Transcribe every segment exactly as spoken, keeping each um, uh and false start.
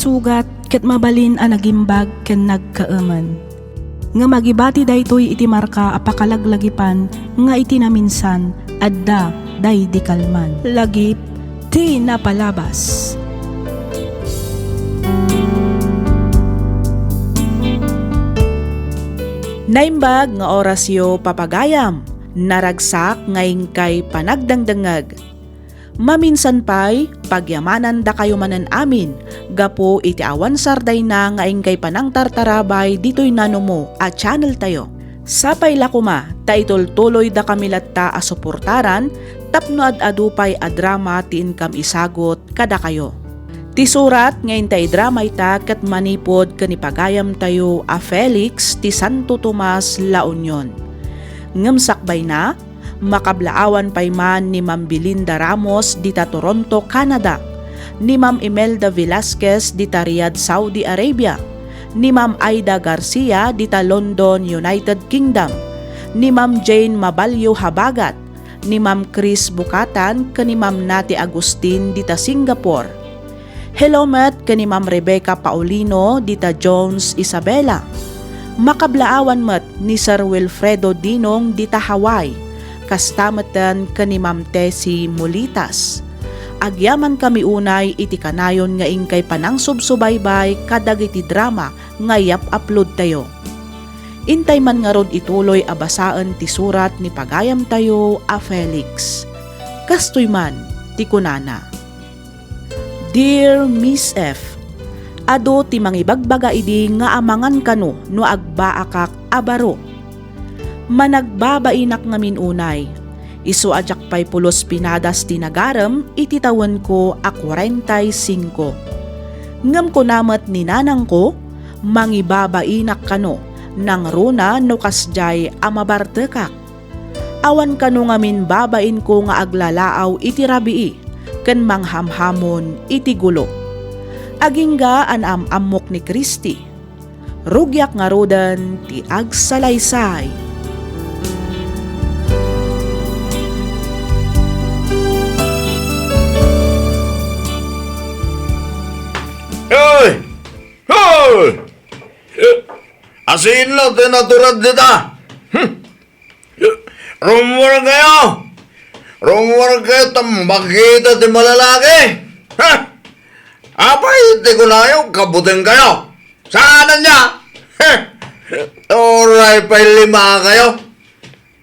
Sugat ket mabalin a nagimbag ken nagkaemen. Ngem agibati daytoy iti marka a pakalaglagipan nga iti naminsan, adda daydi kalman. Lagip ti napalabas. Naimbag nga orasyo, papagayam, naragsak nga inkay panagdengdengngeg. Maminsan pay, pagyamanandakayo manen amin, gapu iti awan sardayna nga inkay panangtartarabay ditoy nanumo a channel tayo. Sapay la koma ta itultuloydakami latta a suportaran tapno ad-adu pay a drama ti inkam isagut kadakayo. Ti surat nga inta idrama ita ket manipud ken ni pagayamtayo a Felix ti Santo Tomas, La Union. Ngem sakbayna, makablaawan pay man ni Ma'am Belinda Ramos dita Toronto, Canada, ni Ma'am Imelda Velasquez dita Riyadh, Saudi Arabia, ni Ma'am Aida Garcia dita London, United Kingdom, ni Ma'am Jane Mabalio Habagat, ni Ma'am Chris Bukatan ken ni Ma'am Nati Agustin dita Singapore. Hello met ken ni Ma'am Rebecca Paulino dita Jones, Isabela. Makablaawan met ni Sir Wilfredo Dinong dita Hawaii, kasta metten ken ni Ma'am Tessie Mulitas. Agyamankami unay iti kanayon nga inkay panangsubsubaybay kadagiti drama nga iyap-uploadtayo. Intay man ngarud ituloy a basaen ti surat ni pagayamtayo a Felix. Kastoy man ti kunana, "Dear Miss F, adu ti mangibagbaga idi nga amangan kano no agbaakak a baro. Managbabainak ngamin unay. Isu a diak pay pulos pinadas ti nagarem iti tawenko a kuarenta y singko. Ngem kuna met ni nanangko, mangibabainak kano, nangruna no kasdiay a mabartekak. Awan kano ngamin babainko nga aglalaaw iti rabii ken manghamhamon iti gulo. Agingga a naam-ammok ni Christy. Rugiak ngaruden ti agsalaysay." Hoy! Hoy! Asino ti naturad dita? Hmm. Rummuar kayo! Rummuar kayo ta makita ti malalaki! Ha? Apay ti kunayo, kabuteng kayo? Saan ania? He! Uray pay lima kayo.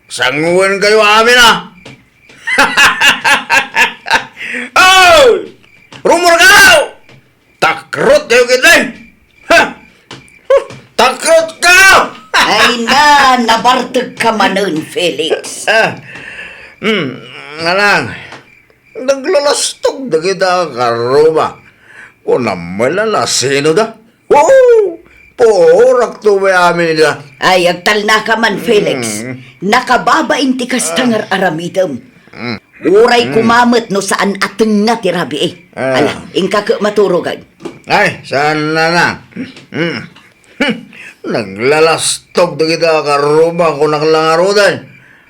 Sangoen kayo amin, a! Oh! Rummuar kayo! Takrot kayo ketdi! Ha! Takrot kayo! Ay na, nabartek ka manen, Felix. Ah, hmm, nanang, naglalastog dagita a karruma. Kunam met la no sino da? Oo! Puorak to may amin ida. Ay, agtalna ka man, Felix. Mm. Nakababain ti kasta nga ar-aramidem. Mm. Uray Mm. kumamet no saan a tengnga ti rabii. Ah. Ala, inka ke maturogen. Ay, saan, nanang? Mm. Hmm. Naglalastog dagita a karruma, kunak la ngaruden.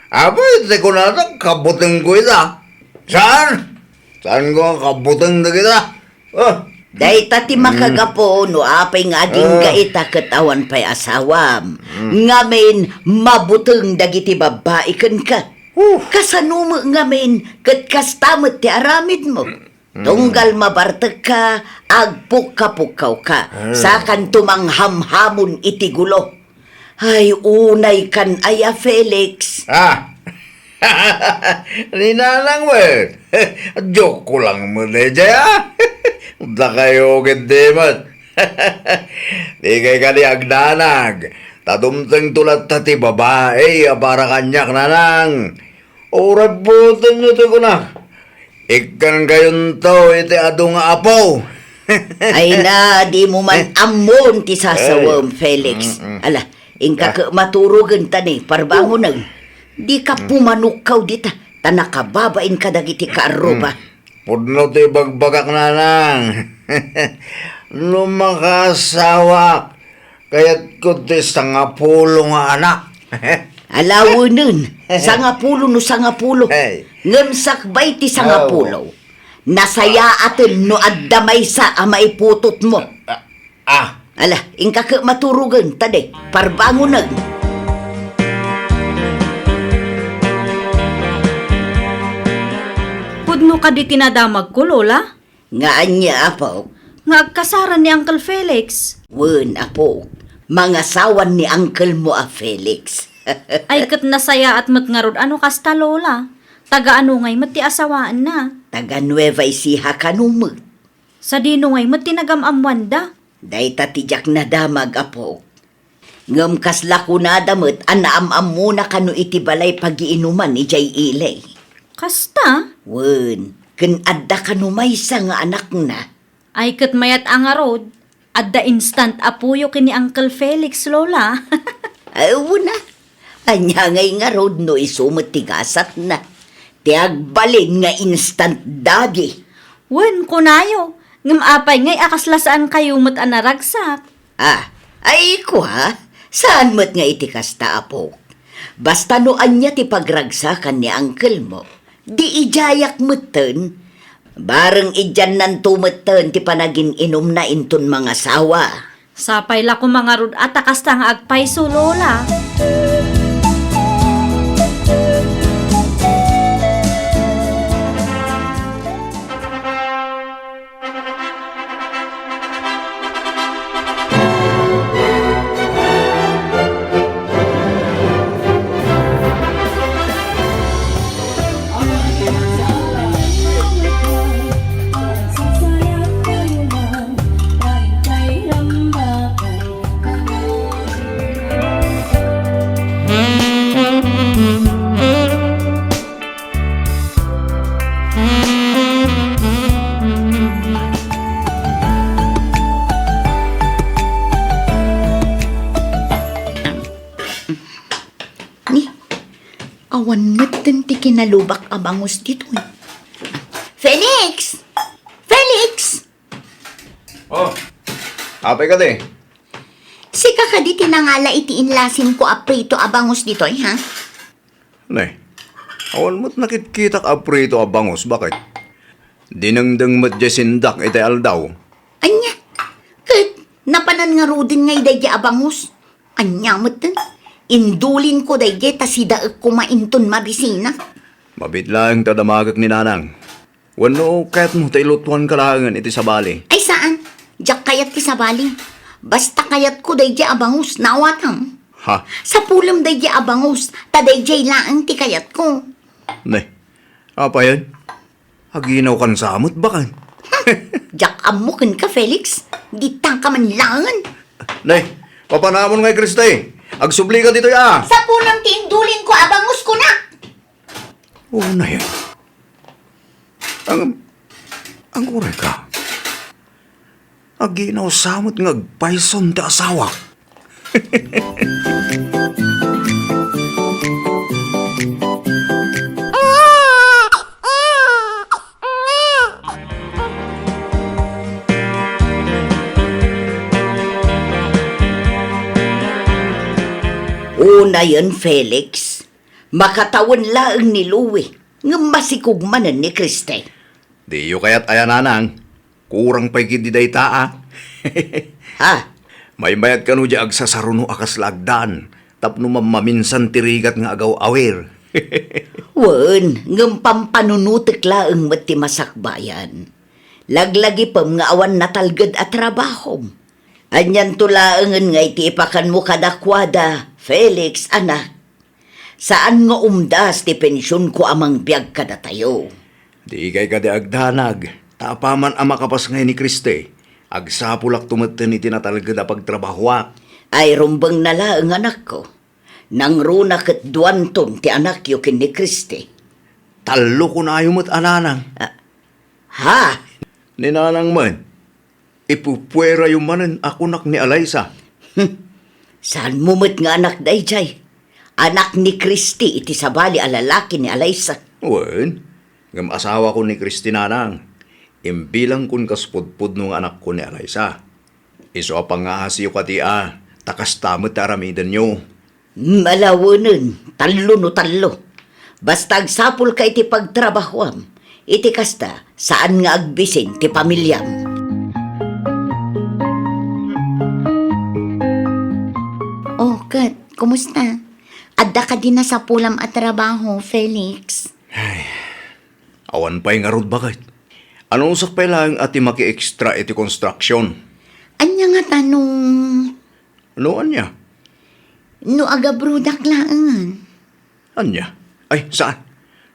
Apay ti kunada, kabutengko ita. Saan? Saanko a kabuteng dagita? Ah. Dayta ti Mm. makagapu no apay nga agingga Ah. ita ket awan pay asawam. Mm. Ngamin, mabuteng dagiti babbai kenka. Huh. Kasano met ngamin ket kasta met ti aramidmo? Mm. Tunggal mabartekka, agpukkapukkawka, Ah. sakanto manghamhamon iti gulo. Ay, unay kan aya, Felix. Ah! Ni nanang met. Joke ko lang met, eh, jay, ah. Dakayo ketdi met. Di kay kadi agdanag. Ta dumtengto latta ti babai a para kaniak, nanang. Uray buotenyo ti kunak. Ikkan kayonto iti adu nga apo. Ay na, di mo man Eh. ammon ti sasawem, Ay. Felix. Mm-mm. Ala, inka Ah. ke maturogen ta ni, parbangonen. Di ka Mm. pumanukkaw dita, ta nakababain ka dagiti kaarruba. Mm. Pudno ti ibagbagak, nanang. No makaasawaak, kayatko ti sangapulo nga anak. Alawenen, sangapulo no sangapulo. Hey. Ngem sakbay ti sangapulo, Oh. nasayaaten no adda maysa a maiputotmo. Ah. Ala, inka ket maturogen, ta di, parbangonen. Pudno kadi ti nadamagko, Lola? Nga ania, apo? Nga agkasaran ni Uncle Felix. Wen, apo. Mangasawan ni uncle mo a Felix. Ay, ket nasayaat met ngarud a no kasta, Lola. Taga ano ngay met ti asawaanna? Taga Nueva Ecija kano met. Sadino ngay met ti nagam-ammoanda? Dayta ti diak nadamag, apo. Ngem kasla kunada met a naam-ammona kano iti balay pagiinuman idiay ili. Kasta? Wen, ken adda kano maysa nga anakna. Ay, ket mayat a ngarud, adda instant apoyo ken ni Uncle Felix, Lola. Ay, wen a. Ania ngay ngarud no isu met ti gasatna? Ti agbalin nga instant daddy. Wen, kunayo, ngem apay ngay a kasla saan kayo met a naragsak? Ah, ay, kua, saan met nga iti kasta, apo? Basta no ania ti pagragsakan ni uncle mo, di idiayak metten. Bareng idiannanto metten ti panagin-inumna inton mangasawa. Sapay la koma ngarud a ta kasta nga agpayso, Lola. Ni, awan metten ti kinalubak a bangus ditoy. Felix! Felix! Oh, apay kadi? Sika kadi ti nangala iti inlasimko a prito a bangus ditoy, ha? Ne, awan met nakitkitak a prito a bangus, baket? Dinengdeng met diay sindak iti aldaw. Ania? Ket napanan ngaruden ngay daydiay a bangus? Ania metten? Indulinko daydiay ta sidaek koma inton mabisina. Mabiit laeng ta damagek ni Nanang. Wenno kayatmo ta ilutuanka laengen iti sabali? Ay, saan. Diak kayat ti sabali. Basta kayatko daydiay a bangus, naawatam. Ha? Sapulem daydiay a bangus, ta daydiay laeng ti kayatko. Ne, apayen? Aginawkan sa met, baket? Diak ammo kenka, Felix. Ditaka man laengen. Ne, papanamon ngay, Kriste. Agsublika ditoy, a. Sapulem ti indulinko a bangus, kunak. Unayen. Ang, ang uray ka. Aginaw sa met nga agpayson ti asawak. Unayen, Felix. Makatawen laeng ni Louie, ngem masikog manen ni Kriste. Diyo kayat aya, Nanang? Kurang pay ketdi dayta, a. Ha? Maymayat kano diay agsasaruno a kasla agdan tapno mammaminsan ti rigat nga agaw-awir. Wen, ngem pampanunotek laeng met ti masakbayan. Laglagipem nga awan natalged a trabahom. Anianto laengen nga iti ipakanmo kadakuada, Felix, anak? Saan nga umdas ti pensionko a mangbiag kadatayo. Di kay kadi agdanag, ta apaman a makapas ngay ni Kriste, agsapulakto metten iti natalged a pagtrabahoak. Ay, rumbengna laeng, anakko. Nangruna ket duanton ti anakyo ken ni Kriste. Tallo kunayo met a Nanang. Ah, ha? Ni Nanang met. Ipupuerayo manen a kunak ni Alaysa. Hmm. Saanmo met nga anak daydiay? Anak ni Kriste iti sabali a lalaki ni Alaysa. Wen, ngem asawako ni Kriste, Nanang. Imbilangkon kas pudpudno nga anakko ni Alaysa. Isu a pangngaasiyo kadi, a, ta kasta met ti aramidenyo. Malawenen, tallo no tallo. Basta agsapulka iti pagtrabahoam. Iti kasta, saan nga agbisin ti pamiliam. Kumusta? Adda kadi nasapulam a trabaho, Felix? Ay, awan pay ngarud, baket. Anusak pay laeng a ti maki-extra iti construction. Ania ngata no... No ania? No agabrodak laeng. Ania? Ay, saan?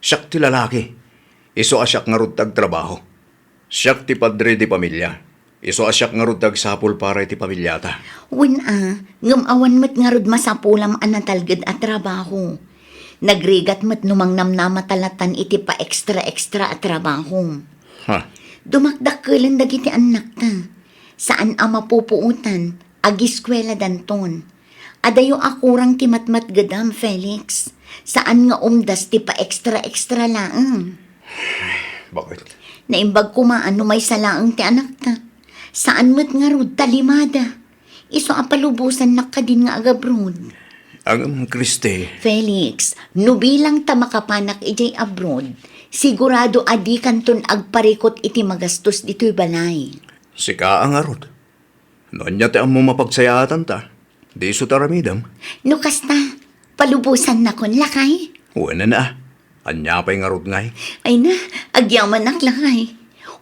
Siak ti lalaki. Isu a siak ngarud ti agtrabaho. Siak ti padre di pamilia. Isu a siak ngarud ti agsapul para iti pamiliata. Wen a, ngem awan met ngarud masapulam a natalged a trabaho. Nagrigat met no mangnamnama ta latan iti pa-extra-extra a trabaho. Ha? Dumakdakkelen dagiti annakta. Saan a mapupuotan, agiskuela danton. Adayo a kurang ti matmatgedam, Felix. Saan nga umdas ti pa-extra-extra laeng. Baket? Naimbag koma a no maysa laeng ti anakta. Saan met ngarud ta limada. Isu a palubosannak kadin nga agabroad. Ngem, Christy. Felix, no bilang ta makapanak idiay abroad, sigurado a dikanton agparikut iti magastos ditoy balay. Sika a ngarud. No ania ti ammom a pagsayaatanta, di isu ti aramidem. No kasta, palubosannakon, lakay? Wen a. Ania pay ngarud ngay? Ay na, agyamanak, lakay.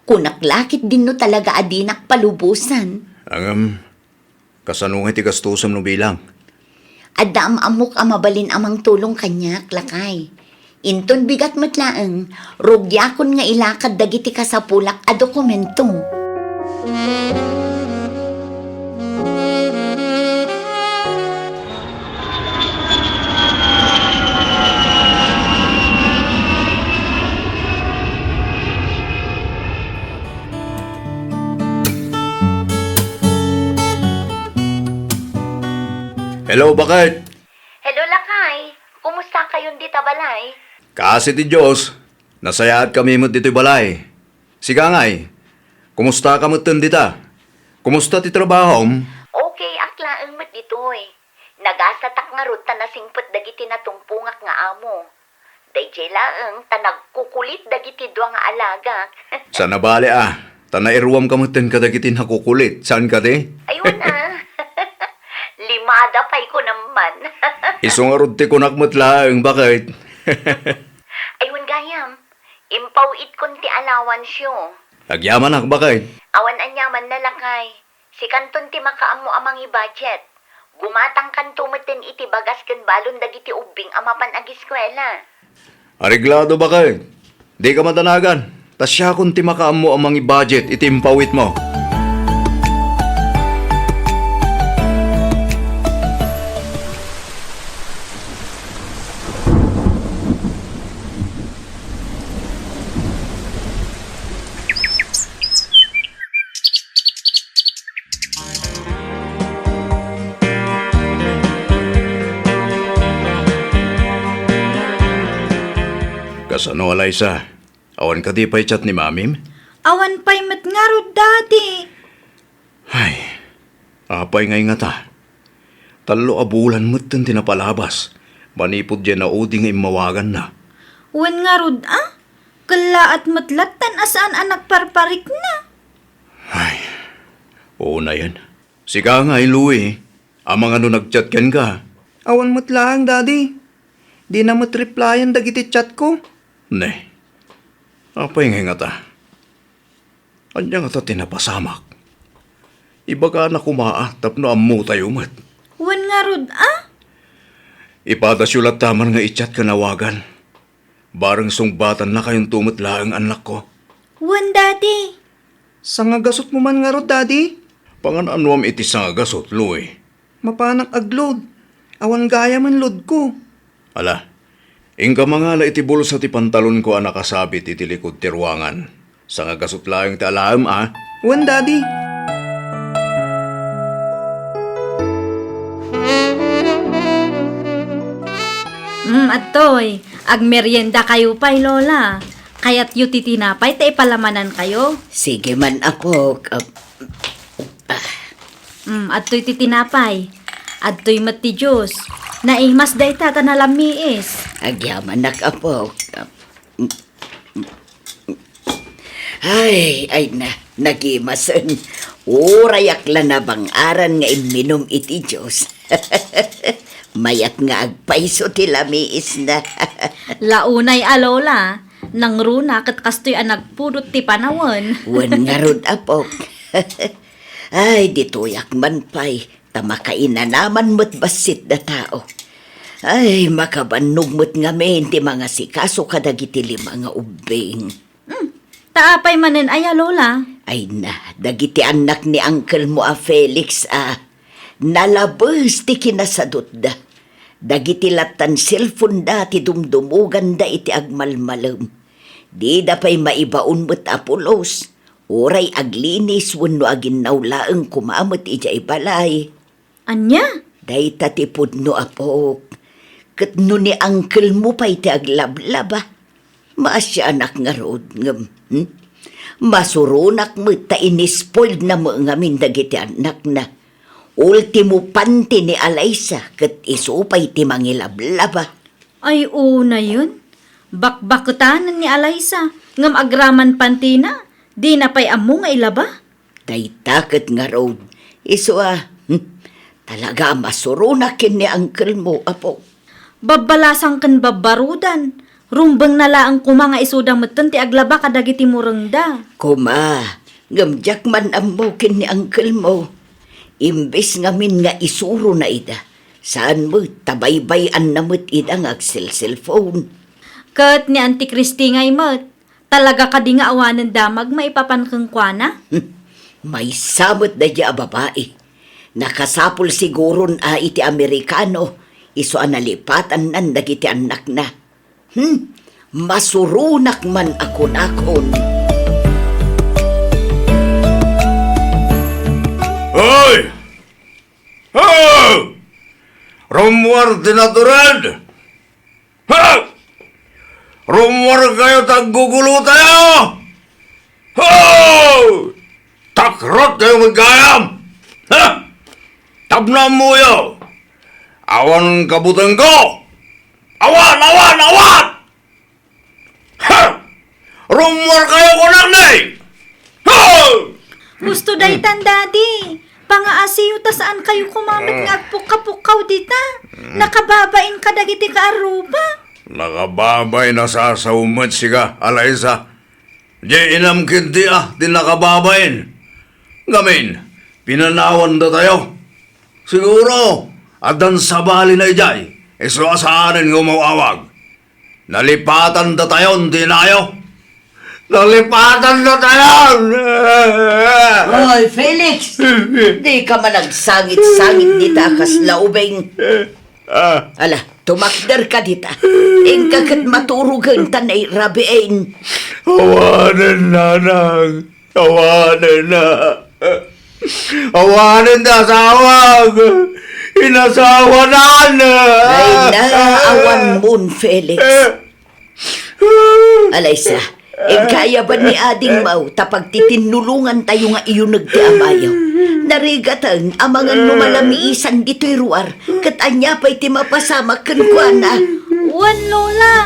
Kunak la ketdin no talaga a dinak palubosan. Ngem, kasano ngay ti gastosem no bilang? Adda am-ammok a mabalin a mangtulong kaniak, lakay. Inton bigat met laeng, rugiakon nga ilakad dagiti kasapulak a dokumento. Hello, baket? Hello, lakay. Kumusta kayon dita balay? Kaasi ti Dios, nasayaatkami met ditoy balay. Sika ngay, kumusta ka metten dita? Kumusta ti trabahom? Okay ak laeng met ditoy. Nagasatak ngarud ta nasingpet dagiti natumpongak nga amo. Daydiay laeng ta nagkukulit dagiti dua nga alagak. Saan a bale a, ta nairuam ka metten kadagiti nakukulit, saan kadi? Ay, wen a. Limada pay kunam man. Isu ngarud ti kunak met laeng, baket? Ay, wen gayam. Impaw-itkon ti allowance-yo. Agyamanak, baket? Awan aniaman, lakay. Sikanton ti makaammo a mangi-budget. Gumatangkanto metten iti bagas ken balon dagiti ubbing a mapan agiskuela. Areglado, baket. Dika madanagan. Ta siakon ti makaammo a mangi-budget iti impawitmo. Kasano, Alaysa? Awan kadi pay chat ni Mamim? Awan pay met ngarud, Daddy. Ay, apay ngay ngata? Tallo a bulan metten ti napalabas, manipud diay naudi nga immawaganna. Wen ngarud a? Kellaat met lattan a saan a nagparparikna. Ay, unayen. Sika ngay, Louie, amangan no nag-chat kenka? Awan met laeng, Daddy. Dina met replyan dagiti chat-ko. Ne, apay ngay ngata? Ania ngata ti napasamak? Ibagana koma a tapno ammotayo met. Wen ngarud a? Ipadasyo latta man nga i-chat ken awagan. Bareng sungbatannakayonto met laeng, annakko. Wen, Daddy. Sangagasutmo man ngarud, Daddy? Pangan-anoam iti sangagasut, Louie? Mapanak agload. Awan gayamen loadko. Ala, inka mangala iti bulsa ti pantalonko a nakasabit iti likud ti ruangan. Sangagasut laeng ti alaem, a? Wen, Daddy. Mm, adtoy. Agmeriendakayo pay, Lola. Kayatyo ti tinapay ta ipalamanankayo? Sige man, apok. Ap-, ah. Mm, adtoy ti tinapay. Adtoy met ti juice. Naimas dayta ta nalammiis. Agyamanak, apok. Ay, ay na, nagimasen. Urayak la nabang-aran nga imminum iti juice. Mayat nga agpayso ti lamiisna. Launay a lola, nangruna ket kastoy a nagpudot ti panawen. Wen ngarud, apok. Ay, ditoyak man pay, ta makainanaman met bassit da tao. Ay, makabannog met ngamin ti mangasikaso kadagiti lima nga ubbing. Hmm. Ta apay manen aya, Lola? Ay na, dagiti annak ni uncle mo a Felix a nalabes ti kinasadutda. Dagiti lattan cellphone da ti dumdumoganda iti agmalmalem. Dida pay maibaon met a pulos, uray aglinis wenno aginnaw laeng koma met idiay balay. Ania? Dayta ti pudno, apok. Ket no ni uncle mo pay ti aglablaba, maasianak ngarud, ngem, hmm? Masuronak met ta inispoiled na met ngamin dagiti annakna. Ultimo panty ni Alaysa ket isu pay ti mangilablaba. Ay, unayen. Bakbaketanen ni Alaysa, ngem agraman pantina, dina pay ammo nga ilaba. Dayta ket ngarud, isu a, hmm, talaga a masuronak ken ni uncle mo, apo. Babbalasang ken babbarudan, rumbengna laeng koma nga isuda metten ti aglaba kadagiti murengda. Koma, ngem diak man ammo ken ni uncle mo. Imbes ngamin nga isurona ida, saan met ta baybay-anna met ida nga agselselphone. Ket ni Auntie Christy ngay met, talaga kadi nga awanen damag maipapan kenkuana? Hmm. Maysa met daydiay a babai. Nakasapul siguron a iti Amerikano, isu a nalipatannan dagiti annakna. Hmm, masuronak man a kunakon. Hoy! Ho! Rummuar ti natured! Ha! Rummuar kayo ta aggugulo tayo! Ho! Takrot kayo met gayam! Ha! Tapno ammoyo! Awan kabutengko! Awan! Awan! Awan! Ha! Rummuar kayo kunak ni! Ha! Husto daytan, Daddy. Pangaasiyo ta saan kayo koma met nga agpukka-pukkaw dita. Nakababain kadagiti kaarruba. Nakababain a sasaw met sika, Alaysa. Di inam ketdi a ti nakababain. Ngamin, pinanawan datayo. Siguro, addan sabali na idiay, isu a saanen nga umaw-awag. Nalipatan datayon ti inayo. Nalipatan datayon! Hoy, Felix! Di ka man agsangit-sangit dita a kasla ubing. Ah. Ala, tumakder ka dita. Inka ket maturogen ta nairabiin. Awanen, nanang. Awanen na. Awanen ti asawak. Inasawanan. Ay na, awan mon, Felix. Alaysa, inka ayaban ni Ading Mau ta pagtitinnulongan tayo nga iyuneg ti amayo. Narigaten, amangan no malamiisan ditoy ruar, ket ania pay ti mapasamak kenkuana? Wen, Lola.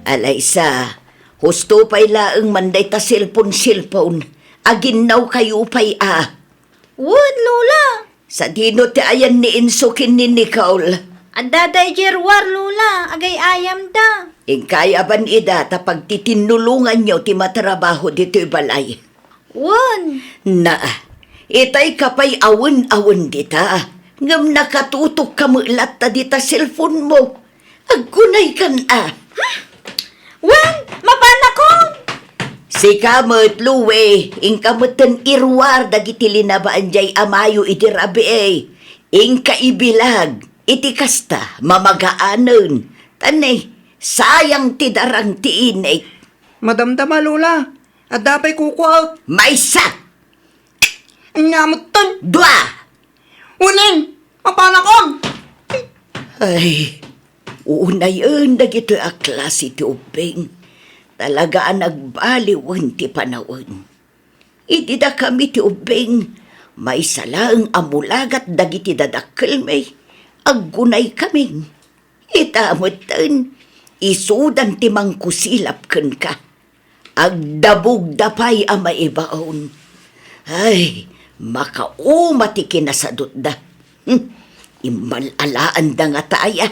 Alaysa, husto pay laeng man dayta cellphone-cellphone. Aginnaw kayo pay a. Wen, Lola. Sadino ti ayan ni Enzo ken ni Nicole? Adda daydiay ruar, Lola. Agay-ayamda. Inka ayaban ida ta pagtitinnulonganyo ti matrabaho ditoy balay. Wen. Naa, itay ka pay awen-awen dita, ngem nakatutok ka met latta dita cellphone mo. Agkunaykan a. Wen, mapanakon! Sika met, Lue, inka metten iruar dagiti linabaan diay amayo idi rabii. Inka ibilag, iti kasta, mamagaanen. Tani, sayang ti darang ti inik. Madamdama, Lola. Adda pay kukuaek. Maysa! Ania metten? Dua! Unen, mapanakon! Ay, unayen dagitoy a klase ti ubbing. Talaga a nagbaliwen ti panawen. Idi dakami ti ubbing, maysa laeng a mulagat dagiti dadakkelmi, agkunay kamin. Ita metten, isudan ti mangkusilap kenka. Agdabugda pay a maibaon. Ay, makauma ti kinasadutda. Hmm, immal-alaanda ngata aya.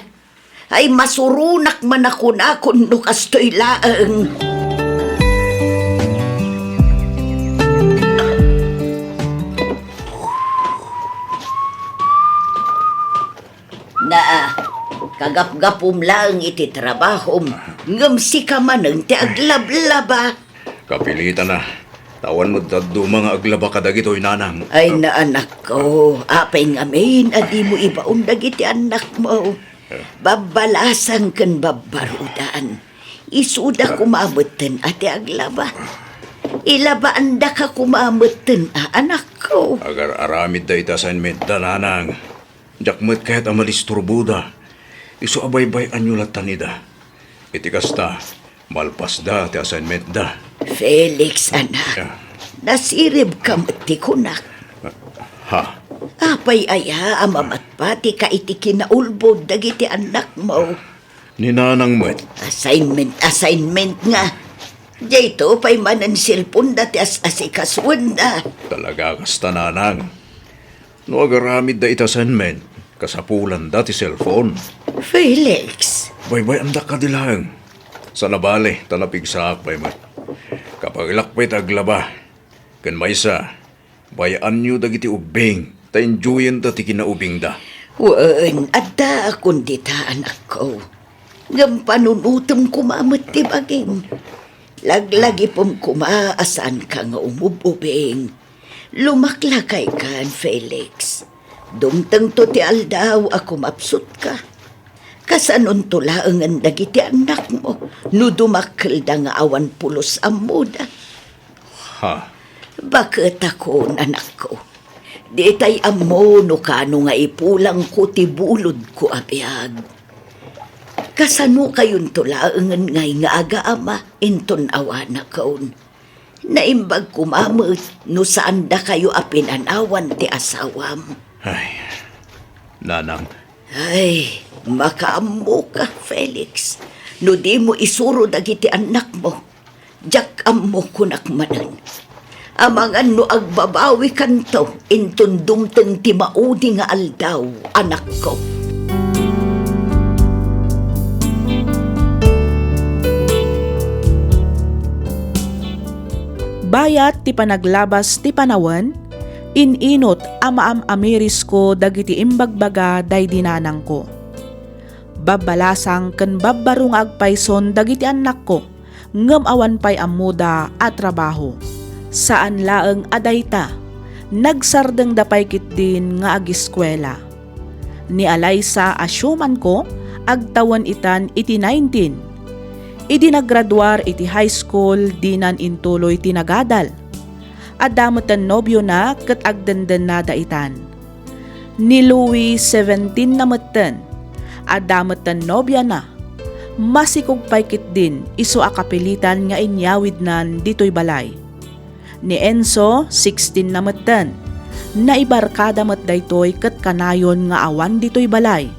Ay, masuronak man a kunakon no kastoy laeng. Naa, kagapgapum laeng iti trabahom, ngem sika manen ti aglablaba. Kapilitan a. Awan met dadduma nga aglaba kadagitoy, nanang. Ay, naanakko, apay ngamin a dimo ibaon dagiti annakmo? Babbalasang ken babbarudan. Isuda koma metten a ti aglaba. Ilabaandaka koma metten a, anakko. Agar-aramidda iti assignmentda, nanang. Diak met kayat a madisturboda. Isu a baybay-anyo lattan ida. Iti kasta, malpasda ti assignmentda. Felix, anak, ah, nasiribka met ti kunak. Ha? Apay aya a mamatpatika iti kinaulbod dagiti annakmo? Ni nanang met. Assignment, assignment nga. Dayto pay manen cellphoneda ti as-asikasuenda. Talaga kasta, nanang. No agaramidda iti assignment, kasapulanda ti cellphone. Felix! Baybay-andak kadi laeng. Sana bale, ta napigsaak pay met. Kapailak pay ti aglaba. Ken maysa, bay-anyo dagiti ubbing, ta enjoyenda ti kinaubingda. Wen, addaakon dita, anakko. Ngem panunotem koma met ti bagim. Laglagipem koma a saanka nga umub-ubing. Lumaklakaykan, Felix. Dumtengto ti aldaw a kumapsutka. Kasanonto laengen dagiti annakmo no dumakkelda nga awan pulos ammoda? Ha? Baketakon, anakko. Ditay ammo no kano nga ipulangko ti bulodko a biag. Kasanokayonto laengen ngay nga agaama inton awanakon? Naimbag koma met no saandakayo a pinanawan ti asawam. Ay, nanang. Ay, makaammoka, Felix. No dimo isuro dagiti annakmo, diak ammo, kunak manen. Amangan no agbabawikanto inton dumteng ti maudi nga aldaw, anakko. Bayat ti panaglabas ti panawen, in-inot a maam-amirisko dagiti imbagbaga daydi nanangko. Babbalasang ken babbaro nga agpayson dagiti annakko, ngem awan pay ammoda a trabaho. Saan laeng a dayta, nagsardengda pay ketdin nga agiskuela. Ni Alaysa a siomanko, agtawen itan iti nineteen. Idi naggraduar iti high school, dinan intuloy ti nagadal. Adda metten nobiona ket agdendennada itan. Ni Louie, seventeen na metten. Adda metten nobiana. Masikog pay ketdin isu a kapilitan nga inyawidnan ditoy balay. Ni Enzo, sixteen na metten. Naibarkada met daytoy ket kanayon nga awan ditoy balay.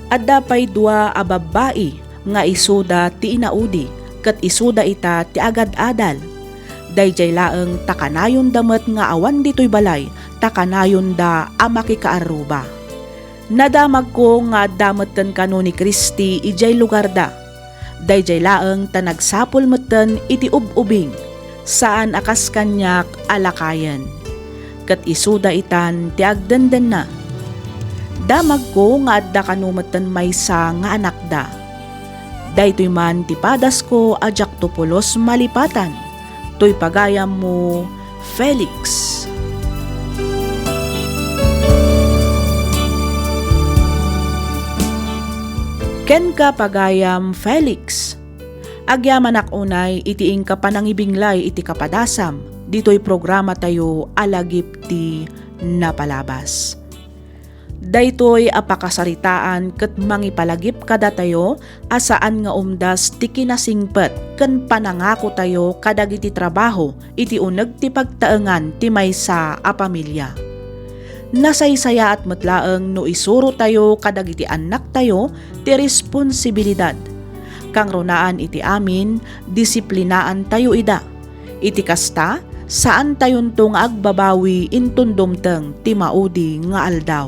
Adda pay dua a babbai nga isuda ti inaudi ket isuda ita ti agad-adal. Daydiay laeng ta kanayonda met nga awan ditoy balay ta kanayonda a makikaarruba. Nadamagko nga adda metten kano ni Christy idiay lugarda. Daydiay laeng ta nagsapul metten iti ub-ubing, saan a kas kaniak a lakayen. Ket isuda itan ti agdendenna. Damagko nga adda kano metten maysa nga anakda. Daytoy man ti padasko a diakto pulos malipatan. Toy pagayammo, Felix. Kenka, pagayam Felix, agyamanak unay iti inka panangibinglay iti kapadasam ditoy programatayo a Lagip ti Napalabas. Daytoy a pakasaritaan ket mangipalagip kadatayo a saan nga umdas ti kinasingpet ken panangakotayo kadagiti trabaho iti uneg ti pagtaengan ti maysa a pamilia. Nasaysayaat met laeng no isurotayo kadagiti annaktayo ti responsibilidad. Kangrunaan iti amin, disiplinaantayo ida. Iti kasta, Saantayonto nga agbabawi inton dumteng ti maudi nga aldaw.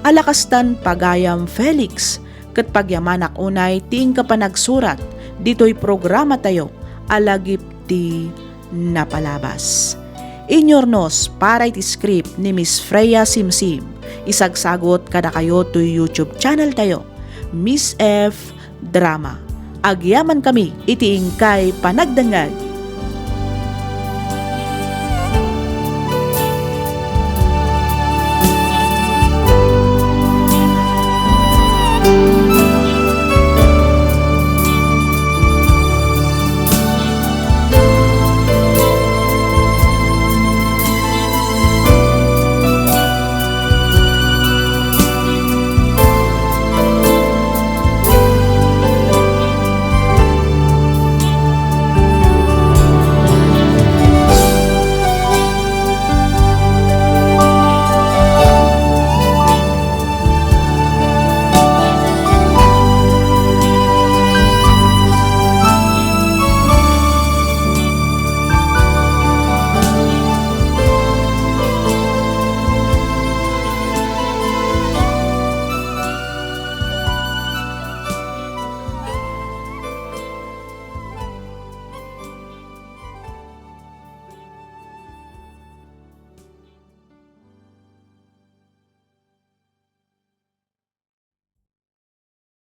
Alakastan, pagayam Felix, ket pagyamanak unay ti inka panagsurat ditoy programatayo a Lagip ti Napalabas. Inyurnos para iti script ni Miss Freya Simsim. Isagsagut kadakayo toy YouTube channel tayo, Miss F Drama. Agyamankami iti inkay panagdengngeg.